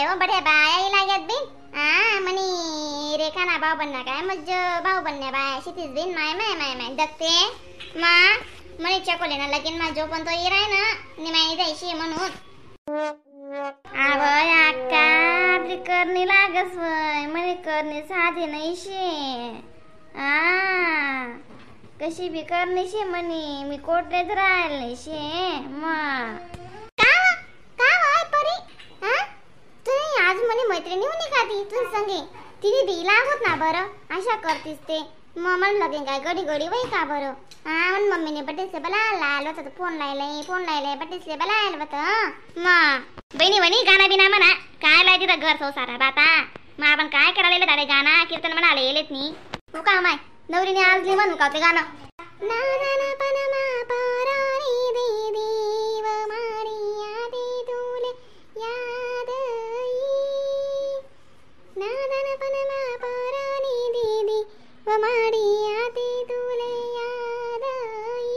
हो बढ्या बाया लागत बिन. हा म्हणी रेखा ना भाऊ बनना काय मज भाऊ बनण्या बाया शेतीच बिन माय माय माय माय दगते मा म्हणे चकोले ना लगीन मा जो पण तो इराय ना निमाई जायशी म्हणून. आवय अक्का आपली करणी लागस वय म्हणे करणी साधी नाही शे. आ कशी बी करणी शे म्हणे मी कोटलेच राहिले शे. मग का का वय परी हा तुम्ही आज म्हणे मैत्रिणी होणी का ती तुझ संगे तिने बी लागत ना बरं अशा करतीस ते. मग मला लगेन काय गडी गडी वय का बरं. हा म्हणून मम्मीने बटेसले बला लायल होतं फोन लायले फोन लायले बटेसले बला आलं होतं. मग बहिणी म्हणी गाणं बिना म्हणा काय लाय तिथं घर संसारा बाता मग आपण काय करायला दाडे गाणं कीर्तन म्हणाले येलेत नी. तू का माय नवरीने आजली म्हणू का ते गाणं. ना ना पनमा पारानी दे देव मारिया दे तुले याद आई. ना ना पनमा पारानी दे देव मारिया दे तुले याद आई.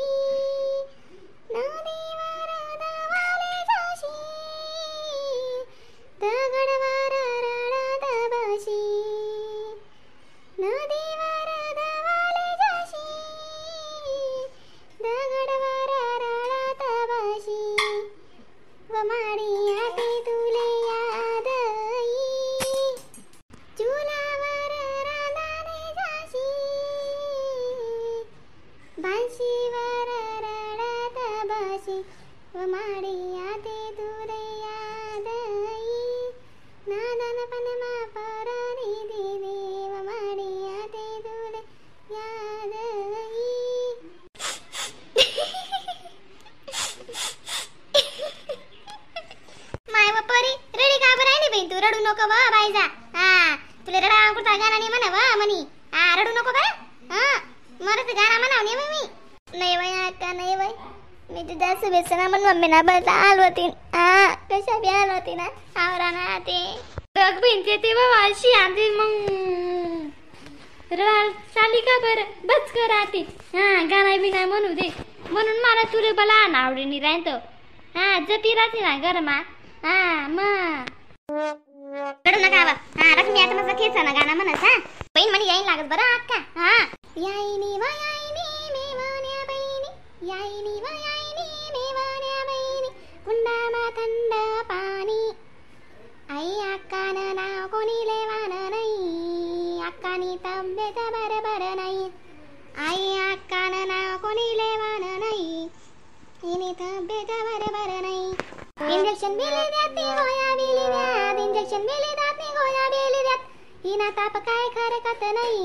ना देवारा दावाले जाशी दगडवारा राडा दबाशी. ना देवारा दावाले जाशी दगडवारा राडा दबाशी व मारिया दे तुले याद आई. चुलावर रांधाने जाशी बांशीवर रडत बशी व माडिया ते तुले याद आई. नादन पनमा परानी दे व माडिया ते तुले याद आई. माय व परी रडी का बरं राहिली बहीण तू रडू नको व बाईजा. हा तुला रडा कुठं गाणं नाही म्हणा व म्हणी. हा रडू नको बरं. हा मला ते गाणं म्हणाव नाही मी. नाही बाई अक्का नाही बाई मी तुझ्या शुभेच्छा ना पण मम्मीना बरं आल होती. हा कशा बी आल होती ना आवरा ना ते बघ भिंते ते बाबा अशी आधी मग रडाल चाली का बरं बस कर आती. हा गाणं बिना म्हणू दे म्हणून मला तुला बला आवडीनी राहतो. हा जपी राहते ना गरमा. हा मग रडू नका आवा. हा रश्मी आता मस्त खेचा ना गाणं म्हणस. हा बहीण म्हणे यायला लागत बरं अक्का. हा यायनी व यायनी मेवान्या बहिणी यायनी व यायनी मेवान्या बहिणी कुंडामा थंड पाणी. आई अक्कानं नाव कोणी लेवान नाही अक्कानी तब्येत बरोबर नाही. आई अक्कानं नाव कोणी लेवान नाही हिनी तब्येत बरोबर नाही. इंजेक्शन बिली द्यात नी गोळ्या बिली द्यात इंजेक्शन बिली द्यात नी गोळ्या बिली द्यात हिना ताप काय खरकत नाही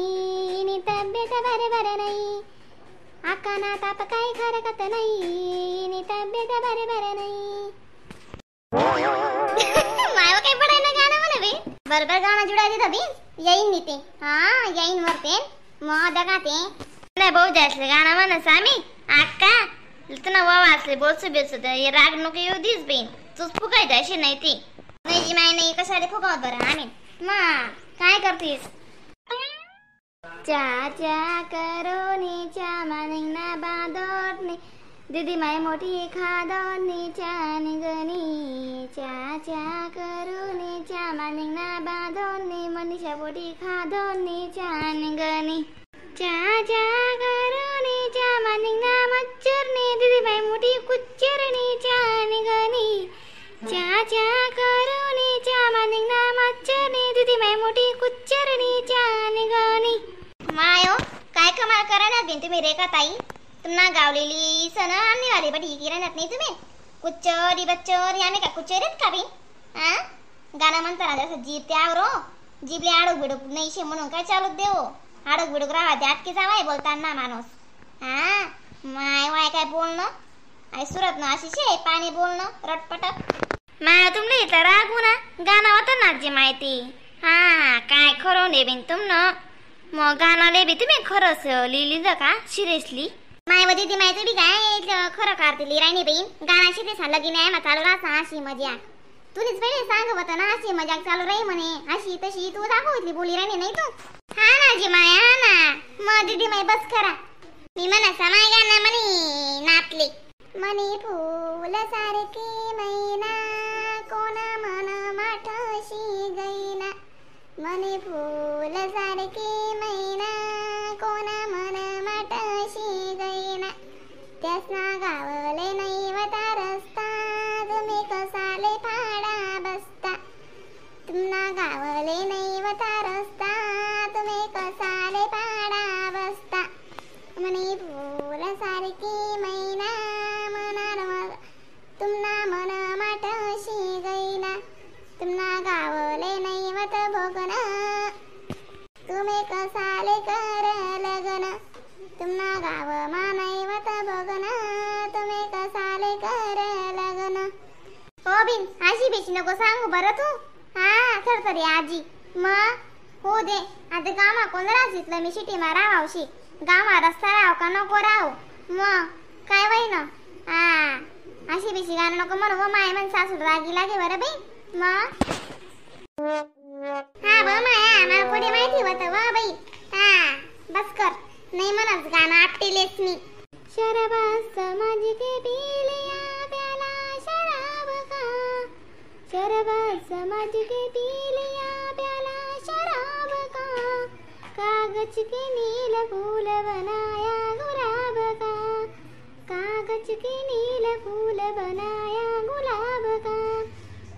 हिनी तब्येत बरोबर नाही. अक्काना ताप काय खरकत नाही हिनी तब्येत बरोबर नाही. मायवा काय पडायला गाणं म्हणा बे बरोबर गाणं जुडायचं तर बी येईन नी ते. हा येईन वरते मग दगा ते नाही भाऊ जायचं गाणं म्हणस आम्ही अक्का तुला वावा असले बोलसो बेलसो तर राग नको येऊ this बहीण तूच फुकायचं अशी नाही ती. नाही जी माय नाही कशाला फुगावत बरं आम्ही मग काय करतीस. चा चा करोनी चा मानिंगना बादोडनी दीदी माय मोठी खादोनी चा निगनी. चा चा करोनी चा मानिंगना बादोडनी मनीषा मोठी खादोनी चा निगनी. चा चा करोनी चा मानिंगना मच्छरनी दीदी माय मोठी कुच्चरनी चा निगनी. चा चा करोनी चा मानिंगना मच्छरनी दीदी माय मोठी कुच्चरनी चा निगनी. मायो काय कमाल करायला बिन तुम्ही रेखा ताई तुम्हाला गावलेली सण आणली वाली पण ही किराणात नाही तुम्ही कुच्चरी बच्चरी आम्ही का कुच्चरीत का बिन. हा गाणं म्हणताना जसं जीभ त्यावर जीभले आडूक बिडूक नाही शे म्हणून काय चालू देऊ आडूक बिडूक राहा ते आटकी जावाय बोलताना माणूस. हा माय वाय काय बोलणं आई सुरत ना अशी शे पाणी बोलणं रटपटक. माया तुमने इथं रागू ना गाणं होतं ना जी माहिती. हा काय खरं नाही बिन तुम ना मग गाणं ले बी तुम्ही खरंच लिहिली का सिरियसली. माय व दीदी माय तुझी काय खरं करते लिरायनी बहीण गाणं शिते लगीन आहे मग चालू राहता अशी मजा तुझीच पहिले सांग होतं ना अशी मजाक चालू राही म्हणे अशी तशी तू दाखवतली बोली राहिली नाही तू. हा ना जी माय हा ना मग दीदी माय बस करा मी म्हणा समाय गाणं म्हणे नाचले मनी फूल सारखी मैना कोणा मन माठशी तुम्हा गावले नाही वता रस्ता, तुम्ही कसाले पाडा बसता। म्हणे फुल सारखी मैना मनार तुम्हा मन माटशी गईना, तुम्हा गावले नाही वत भोगन, तुम्ही कसाले कर लगन। तुम्हा गाव मा नाही वत भोगन, तुम्ही कसाले कर लगन। हो बिन अशी बेशी नको सांगू बरं तू। हा थरथरी आजी मग हो दे आता गामा कोण राहत मी शिटी मा राहावशी, गामा रस्ता राव का नको राहू मग काय वय ना। हा अशी बेशी गाणं नको म्हणू व माय म्हण सासू रागी लागे बरं बाई मग। हा ब माया मला पुढे माहिती होतं व बाई। हा बस कर नाही म्हणत गाणं आपटेलेस मी। शराबा समझ के पी लिया प्याला शराब का, शराबा समझ के पी लिया प्याला शराब का, कागज के नील फूल बनाया गुलाब का, कागज के नील फूल बनाया गुलाब का।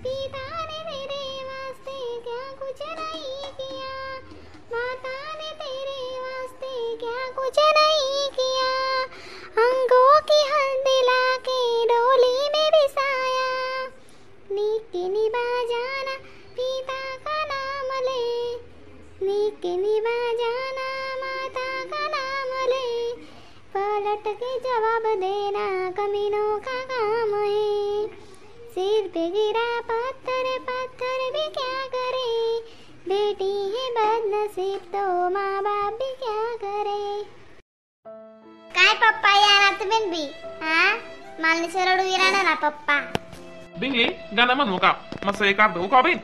पिता ने तेरे वास्ते क्या कुछ नहीं किया, माता ने तेरे वास्ते क्या कुछ नहीं किया, अंगों की हल्दी ला के डोली में बिसाया। नीक निभा जाना पिता का नाम ले, नीक निभा जाना माता का नाम ले, पलट के जवाब देना कमीनों का काम है। सिर पे गिरा पत्थर पत्थर भी क्या करे, बेटी है बदनसीब तो माँ बाप भी क्या करे। काय पप्पा या तुम्ही बी हा मालनीचे रडू येणार ना पप्पा। डिंगली गाणं म्हणू का मस्त एक अर्ध उका बिन।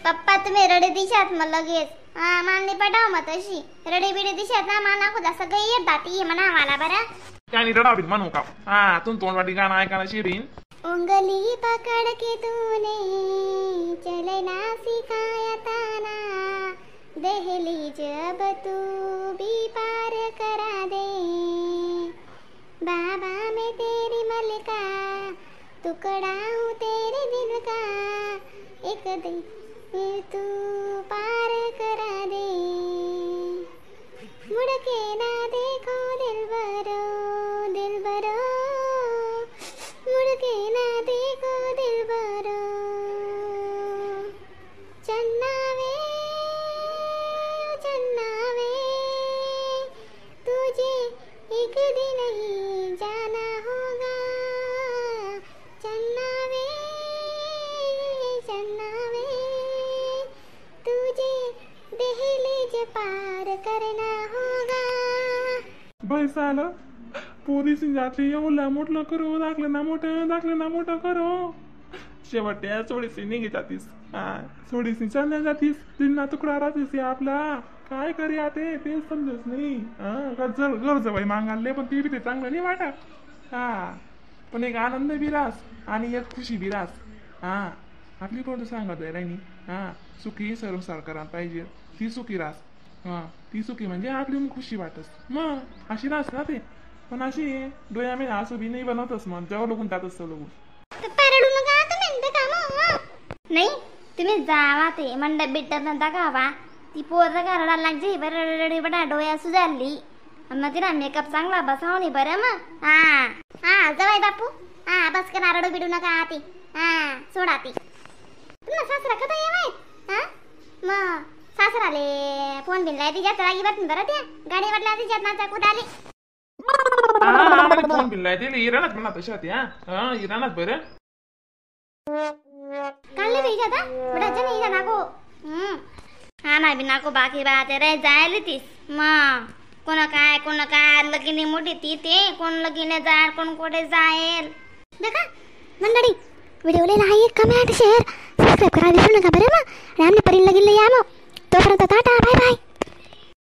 पप्पा तुम्ही रडे दिशात मग लगेच हा मालनी पटाव मग तशी रडे बिडे दिशात ना मला खुदा सगळे येत दाती म्हणा मला बरं काय नाही रडा बिन म्हणू का। हा तुम तोंड वाटी गाणं ऐकायला शिरीन। उंगली पकड़ के तूने चलना सिखाया ताना, दहलीज अब तू भी पार करा दे। बाबा मैं तेरी मलका टुकड़ा हूँ तेरे दिल का, एक दिन तू पार करा दे। मुड़ के ना देखो दिल भरो दिल भरो, मुड़ के ना देखो दिल भरो। चन्ना वे चन्ना वे तुझे एक दिन ही जाना होगा, चन्ना वे चन्ना वे तुझे दहलीज पार करना होगा। बैसाला पोरीसी जातली एवढं मोठलं करू दाखलं ना मोठं दाखलं ना मोठं करू, शेवट्या थोडीशी निघी जातीस हा थोडीशी चालल्या जातीस तिन्ना तुकडा राहतीस आपला काय करी आते तेच समजत नाही। हा गरज गरज बाई मागायले पण ती बी ते चांगलं नाही वाटत। हा पण एक आनंद बी रास आणि एक खुशी बी रास। हा आपली कोण सांगत आहे राहिनी हा सुखी संसार करायला पाहिजे ती सुखी रास। हा ती सुखी म्हणजे आपली खुशी वाटस मग अशी रास ना ते पण अशी डोळ्यामध्ये असं बी नाही बनवतस मग जेव्हा लोकून जातच लोकून नाही तुम्ही जावा ते मंडप बिटप दाखवा ती पोर का रडायला लागली बरं रडे बडा डोळ्या सुजारली मग तिला मेकअप चांगला बसाव नाही बरं मग। हा हा जवाई बापू हा बस करा रडू बिडू नका ते हा सोडा ते तुला सासरा कथा येवाय। हा मग सासराले फोन बिन लाय तिच्यात रागी बटन बरं त्या गाडी वाटला तिच्यात नाचा कुदाली फोन बिन लाय दिली इराणात म्हणा तशा त्या हा इराणात बरं काढले तिच्यात बडाच्या नाही जा नाको हा ना बी नाको बाकी बात रे जायली तीस मग कोण काय कोण काय लगीने मोठी ती ते कोण लगीने जाय कोण कुठे जाईल। देखा मंडळी व्हिडिओला like comment share subscribe करा विसरू नका बरं मग। आणि आमने परीन लगीन या मग तोपर्यंत tata bye bye.